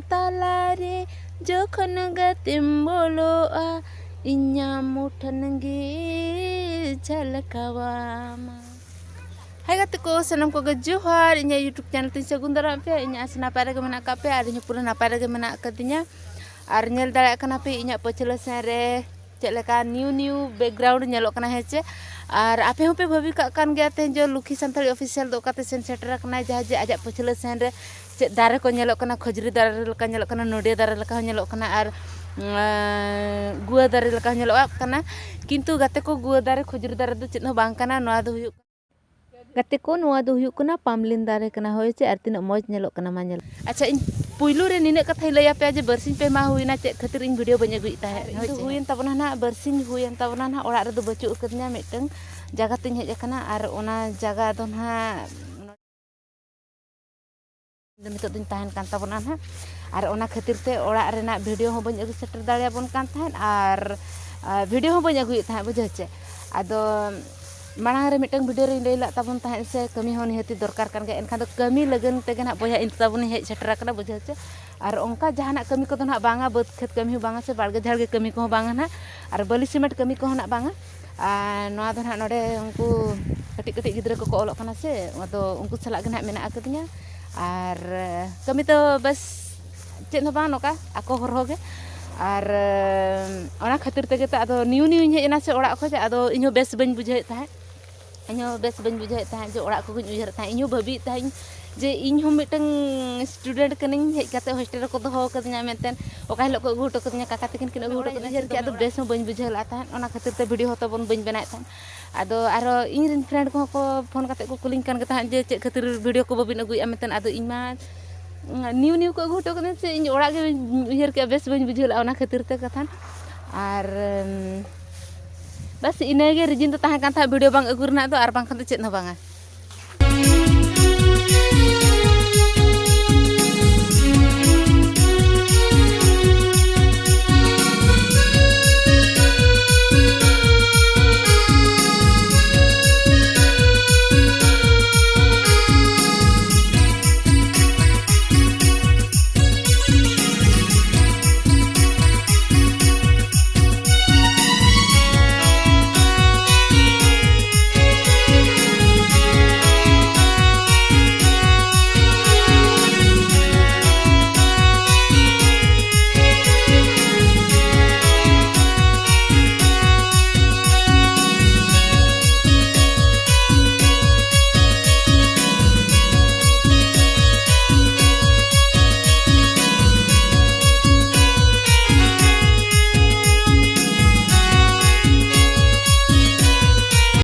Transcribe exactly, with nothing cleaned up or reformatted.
ᱛᱟᱞᱟᱨᱮ ᱡᱚᱠᱷᱚᱱ ᱜᱟᱛᱮᱢ ᱵᱚᱞᱚᱜᱼᱟ, ᱤᱧᱟᱹᱜ ᱢᱩᱴᱷᱟᱹᱱ ᱜᱮ ᱡᱷᱟᱞᱠᱟᱣᱟᱢᱟ᱾ ᱦᱟᱭ ᱜᱟᱛᱮ ᱠᱚ, ᱥᱟᱱᱟᱢ ᱠᱚᱜᱮ ᱡᱚᱦᱟᱨ᱾ ᱤᱧᱟᱹᱜ YouTube channel ᱛᱤᱧ ᱥᱟᱹᱜᱩᱱ ᱫᱟᱨᱟᱢ ᱯᱮ᱾ ᱤᱧ ᱟᱥ ᱱᱟᱯᱟᱭ ᱨᱮᱜᱮ ᱢᱮᱱᱟᱜ ᱟᱠᱟᱫ ᱯᱮᱭᱟ ᱟᱨ ᱤᱧ ᱦᱚᱸ ᱯᱩᱨᱟᱹ ᱱᱟᱯᱟᱭ ᱨᱮᱜᱮ ᱢᱮᱱᱟᱜ ᱟᱠᱟᱫᱤᱧᱟ᱾ ᱟᱨ ᱧᱮᱞ ᱫᱟᱲᱮᱭᱟᱜ ᱠᱟᱱᱟ ᱯᱮ ᱤᱧᱟᱹᱜ ᱯᱟᱹᱪᱷᱞᱟᱹ ᱥᱮᱱ ᱨᱮ ᱪᱮᱫ ᱞᱮᱠᱟ new new background ᱧᱮᱞᱚᱜ ᱠᱟᱱᱟ, ᱦᱮᱸ ᱪᱮ? ᱟᱨ ᱟᱯᱮ ᱦᱚᱸᱯᱮ ᱵᱷᱟᱹᱵᱤ ᱠᱟᱜ ᱠᱟᱱ ᱜᱮᱭᱟ ᱛᱮᱦᱮᱧ ᱡᱮ ᱞᱩᱠᱷᱤ ᱥᱟᱱᱛᱟᱲᱤ official ᱫᱚ ᱚᱠᱟᱛᱮ ᱥᱮᱱ ᱥᱮᱴᱮᱨ ᱟᱠᱟᱱᱟᱭ, ᱡᱟᱦᱟᱸ ᱡᱮ ᱟᱡᱟᱜ ᱯᱟᱹᱪᱷᱞᱟᱹ ᱥᱮᱱ ᱨᱮ ᱪᱮᱫ ᱫᱟᱨᱮ ᱠᱚ ᱧᱮᱞᱚᱜ ᱠᱟᱱᱟ, ᱠᱷᱚᱡᱽᱨᱤ ᱫᱟᱨᱮ ᱞᱮᱠᱟ ᱧᱮᱞᱚᱜ ᱠᱟᱱᱟ, ᱱᱚᱰᱤᱭᱟ ᱫᱟᱨᱮ ᱞᱮᱠᱟ ᱦᱚᱸ ᱧᱮᱞᱚᱜ ᱠᱟᱱᱟ, ᱟᱨ, ᱩᱸ, ᱜᱩᱣᱟᱹ ᱫᱟᱨᱮ ᱞᱮᱠᱟ ᱦᱚᱸ ᱧᱮᱞᱚᱜ ᱠᱟᱱᱟ᱾ ᱠᱤᱱᱛᱩ ᱜᱟᱛᱮ ᱠᱚ, ᱜᱩᱣᱟᱹ ᱫᱟᱨᱮ, ᱠᱷᱚᱡᱽᱨᱤ ᱫᱟᱨᱮ ᱫᱚ ᱪᱮᱫ ᱦᱚᱸ ᱵᱟᱝ ᱠᱟᱱᱟ᱾ ᱱᱚᱣᱟ ᱫᱚ ᱦᱩᱭᱩᱜ ᱜᱟᱛᱮ ᱠᱚ, ᱱᱚᱣᱟ ᱫᱚ ᱦᱩᱭᱩᱜ ᱠᱟᱱᱟ ᱯᱟᱢᱞᱤᱱ ᱫᱟᱨᱮ ᱠᱟᱱᱟ, ᱦᱳᱭ ᱪᱮ? ᱟᱨ ᱛᱤᱱᱟᱹᱜ ᱢᱚᱡᱽ ᱧᱮᱞᱚᱜ ᱠᱟᱱᱟ, ᱢᱟ ᱧᱮᱞ᱾ ᱟᱪᱪᱷᱟ, ᱤᱧ ᱯᱩᱭᱞᱩ ᱨᱮ ᱱᱤᱱᱟᱹᱜ ᱠᱟᱛᱷᱟᱧ ᱞᱟᱹᱭ ᱟᱯᱮᱭᱟ ᱡᱮ ᱵᱟᱨᱥᱤᱧ ᱯᱮ ᱢᱟᱦᱟ ᱦᱩᱭᱱᱟ ᱪᱮᱫ ᱠᱷᱟᱹᱛᱤᱨ ᱤᱧ video ᱵᱟᱹᱧ ᱟᱹᱜᱩᱭᱮᱫ ᱛᱟᱦᱮᱸᱫ, ᱟᱨ ᱤᱧ ᱦᱳᱭ ᱫᱚ ᱪᱮ? ᱦᱩᱭᱮᱱ ᱛᱟᱵᱚᱱᱟ ᱱᱟᱦᱟᱜ, ᱵᱟᱨᱥᱤᱧ ᱦᱩᱭᱮᱱ ᱛᱟᱵᱚᱱᱟ ᱱᱟᱦᱟᱜ, ᱚᱲᱟᱜ ᱨᱮᱫᱚ ᱵᱟᱹᱪᱩᱜ ᱟᱠᱟᱫᱤᱧᱟ, ᱢᱤᱫᱴᱟᱹᱝ ᱡᱟᱭᱜᱟ ᱛᱤᱧ ᱦᱮᱡ ᱟᱠᱟᱱᱟ, ᱟᱨ ᱚᱱᱟ ᱡᱟᱭᱜᱟ ᱫᱚ ᱱᱟᱦᱟᱜ ᱤᱧ ᱫᱚ ᱱᱤᱛᱚᱜ ᱫᱚᱧ ᱛᱟᱦᱮᱱ ᱠᱟᱱ ᱛᱟᱵᱚᱱᱟ ᱱᱟᱦᱟᱜ, ᱟᱨ ᱚᱱᱟ ᱠᱷᱟᱹᱛᱤᱨ ᱛᱮ ᱚᱲᱟᱜ ᱨᱮᱱᱟᱜ video ᱦᱚᱸ ᱵᱟᱹᱧ ᱟᱹᱜᱩ ᱥᱮᱴᱮᱨ ᱫᱟᱲᱮᱭᱟᱵᱚᱱ ᱠᱟᱱ ᱛᱟᱦᱮᱸᱫ, ᱟᱨ, ᱟᱨ video ᱦᱚᱸ ᱵᱟᱹᱧ ᱟᱹᱜᱩᱭᱮᱫ ᱛᱟᱦᱮᱸᱫ, ᱵᱩᱡᱷᱟᱹᱣ ᱪᱮ? ᱟᱫᱚ ᱢᱟᱲᱟᱝ ᱨᱮ ᱢᱤᱫᱴᱟᱝ video ᱨᱮᱧ ᱞᱟᱹᱭ ᱞᱮᱫ ᱛᱟᱵᱚᱱ ᱛᱟᱦᱮᱸᱫ ᱥᱮ, ᱠᱟᱹᱢᱤ ᱦᱚᱸ ᱱᱤᱦᱟᱹᱛᱤ ᱫᱚᱨᱠᱟᱨ ᱠᱟᱱ ᱜᱮᱭᱟ, ᱮᱱᱠᱷᱟᱱ ᱫᱚ ᱠᱟᱹᱢᱤ ᱞᱟᱹᱜᱤᱫ ᱛᱮᱜᱮ ᱱᱟᱦᱟᱜ ᱵᱚᱭᱦᱟ ᱤᱧ ᱛᱟᱵᱚᱱᱤᱧ ᱦᱮᱡ ᱥᱮᱴᱮᱨ ᱟᱠᱟᱱᱟ, ᱵᱩᱡᱷᱟᱹᱣ ᱪᱮ? ᱟᱨ ᱚᱱᱠᱟ ᱡᱟᱦᱟᱱᱟᱜ ᱠᱟᱹᱢᱤ ᱠᱚᱫᱚ ᱱᱟᱦᱟᱜ ᱵᱟᱝᱟ, ᱵᱟᱹᱫᱽ ᱠᱷᱮᱛ ᱠᱟᱹᱢᱤ ᱦᱚᱸ ᱵᱟᱝᱟ ᱥᱮ ᱵᱟᱲᱜᱮ ᱡᱷᱟᱲᱜᱮ ᱠᱟᱹᱢᱤ ᱠᱚᱦᱚᱸ ᱵᱟᱝᱟ ᱱᱟᱦᱟᱜ, ᱟᱨ ᱵᱟᱹᱞᱤ ᱥᱤᱢᱮᱱᱴ ᱠᱟᱹᱢᱤ ᱠᱚᱦᱚᱸ ᱱᱟᱦᱟᱜ ᱵᱟᱝᱟ᱾ ᱟᱨ ᱱᱚᱣᱟ ᱫᱚ ᱱᱟᱦᱟᱜ ᱱᱚᱰᱮ ᱩᱱᱠᱩ ᱠᱟᱹᱴᱤᱡ ᱠᱟᱹᱴᱤᱡ ᱜᱤᱫᱽᱨᱟᱹ ᱠᱚᱠᱚ ᱚᱞᱚᱜ ᱠᱟᱱᱟ ᱥᱮ, ᱟᱫᱚ ᱩᱱᱠᱩ ᱥᱟᱞᱟᱜ ᱜᱮ ᱱᱟᱦᱟᱜ ᱢᱮᱱᱟᱜ ᱟᱠᱟᱫᱤᱧᱟ᱾ ᱟᱨ ᱠᱟᱹᱢᱤ ᱫᱚ ᱵᱮᱥ ᱪᱮᱫ ᱦᱚᱸ ᱵᱟᱝ, ᱱᱚᱝᱠᱟ ᱟᱠᱚ ᱦᱚᱨᱦᱚ ᱜᱮ᱾ ᱟᱨ ᱚᱱᱟ ᱠᱷᱟᱹᱛᱤᱨ ᱛᱮᱜᱮ ᱛᱚ ᱟᱫᱚ new new ᱤᱧ ᱦᱮᱡ ᱮᱱᱟ ᱥᱮ ᱚᱲᱟᱜ ᱠᱷᱚᱡ, ᱟᱫᱚ ᱤᱧ ᱦᱚᱸ ᱵᱮᱥ ᱵᱟᱹᱧ ᱵᱩᱡᱷᱟᱹᱣᱮᱫ ᱛᱟᱦᱮᱸᱫ᱾ ᱤᱧ ᱦᱚᱸ ᱵᱮᱥ ᱵᱟᱹᱧ ᱵᱩᱡᱷᱟᱹᱣᱮᱫ ᱛᱟᱦᱮᱸᱫ ᱡᱮ ᱚᱲᱟᱜ ᱠᱚᱜᱮᱧ ᱩᱭᱦᱟᱹᱨᱮᱫ ᱛᱟᱦᱮᱸᱫ᱾ ᱤᱧ ᱦᱚᱸ ᱵᱷᱟᱹᱵᱤᱭᱮᱫ ᱛᱟᱦᱮᱸᱫ ᱡᱮ ᱤᱧ ᱦᱚᱸ ᱢᱤᱫᱴᱟᱝ student ᱠᱟᱹᱱᱟᱹᱧ, ᱦᱮᱡ ᱠᱟᱛᱮ hostel ᱨᱮᱠᱚ ᱫᱚᱦᱚ ᱟᱠᱟᱫᱤᱧᱟ ᱢᱮᱱᱛᱮ, ᱚᱠᱟ ᱦᱤᱞᱳᱜ ᱠᱚ ᱟᱹᱜᱩ ᱦᱚᱴᱚ ᱠᱟᱹᱫᱤᱧᱟ, ᱠᱟᱠᱟ ᱛᱟᱹᱠᱤᱱ ᱠᱤᱱ ᱟᱹᱜᱩ ᱦᱚᱴᱚ ᱠᱟᱹᱫᱤᱧᱟ, ᱩᱭᱦᱟᱹᱨ ᱠᱮᱫ ᱟᱫᱚ ᱵᱮᱥ ᱦᱚᱸ ᱵᱟᱹᱧ ᱵᱩᱡᱷᱟᱹᱣ ᱞᱮᱫ ᱛᱟᱦᱮᱸᱫ, ᱚᱱᱟ ᱠᱷᱟᱹᱛᱤᱨ ᱛᱮ video ᱦᱚᱸ ᱛᱟᱵᱚᱱ ᱵᱟᱹᱧ ᱵᱮᱱᱟᱣᱮᱫ ᱛᱟᱦᱮᱸᱫ᱾ ᱟᱫᱚ ᱟᱨᱦᱚᱸ ᱤᱧ ᱨᱮᱱ friend ᱠᱚᱦᱚᱸ ᱠᱚ phone ᱠᱟᱛᱮ ᱠᱚ ᱠᱩᱞᱤᱧ ᱠᱟᱱ ᱜᱮ ᱛᱟᱦᱮᱸᱫ ᱡᱮ ᱪᱮᱫ ᱠᱷᱟᱹᱛᱤᱨ video ᱠᱚ ᱵᱟᱹᱵᱤᱱ ᱟᱹᱜᱩᱭᱮᱫᱼᱟ ᱢᱮᱱᱛᱮ, ᱟᱫᱚ ᱤᱧ ᱢᱟ new new ᱠᱚ ᱟᱹᱜᱩ ᱦᱚᱴᱚ ᱠᱟᱹᱫᱤᱧᱟ ᱥᱮ, ᱤᱧ ᱚᱲᱟᱜ ᱜᱮ ᱩᱭᱦᱟᱹᱨ ᱠᱮᱫᱼᱟ, ᱵᱮᱥ ᱵᱟᱹᱧ ᱵᱩᱡᱷᱟᱹᱣ ᱞᱮᱫᱼᱟ, ᱚᱱᱟ ᱠᱷᱟᱹᱛᱤᱨ ᱛᱮ ᱠᱟᱛᱷᱟ᱾ ᱟᱨ, ᱩᱢ, ᱵᱟᱥ ᱤᱱᱟᱹᱜᱮ reason ᱫᱚ ᱛᱟᱦᱮᱸ ᱠᱟᱱ ᱛᱟᱦᱮᱸᱫ video ᱵᱟᱝ ᱟᱹᱜᱩ ᱨᱮᱱᱟᱜ ᱫᱚ, ᱟᱨ ᱵᱟᱝᱠᱷᱟᱱ ᱫᱚ ᱪᱮᱫ ᱦᱚᱸ ᱵᱟᱝᱟ᱾